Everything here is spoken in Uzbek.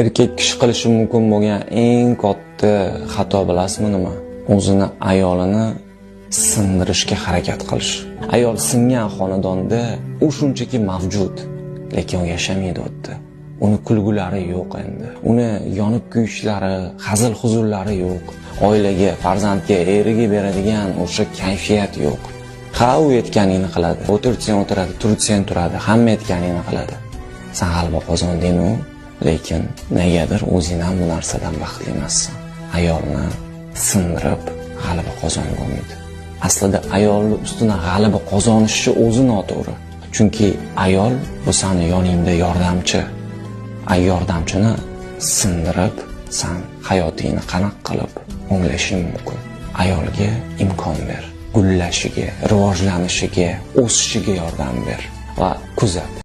Erkak kishi qilishi mumkin bo'lgan eng katta xato bilasizmi nima? O'zini ayolini sindirishga harakat qilish. Ayol singan xonadonda u shunchaki mavjud, lekin u yashamaydi u yerda. Uni kulgulari yo'q endi. Uni yonib kuyishlari, hazil huzullari yo'q. Oilaga, farzandga, eriga beradigan o'sha kayfiyat yo'q. Ha, u aytganingni qiladi. O'tirsang o'tiradi, tursang turadi, hamma aytganingni qiladi. San g'alaba qozonding-u, lekin negadir o'zing ham bu narsadan baxtli emassan. Ayolni sindirib g'alaba qozonib bo'lmaydi. Aslida ayolni ustidan g'alaba qozonishi o'zi noto'g'ri. Chunki ayol bu sani yoningda yordamchi. Ay, yordamchini sindirib san hayotingni qanaqa qilib o'nglashing mumkin? Ayolga imkon ber. Gullashiga, rivojlanishiga, o'sishiga yordam ber va kuzat.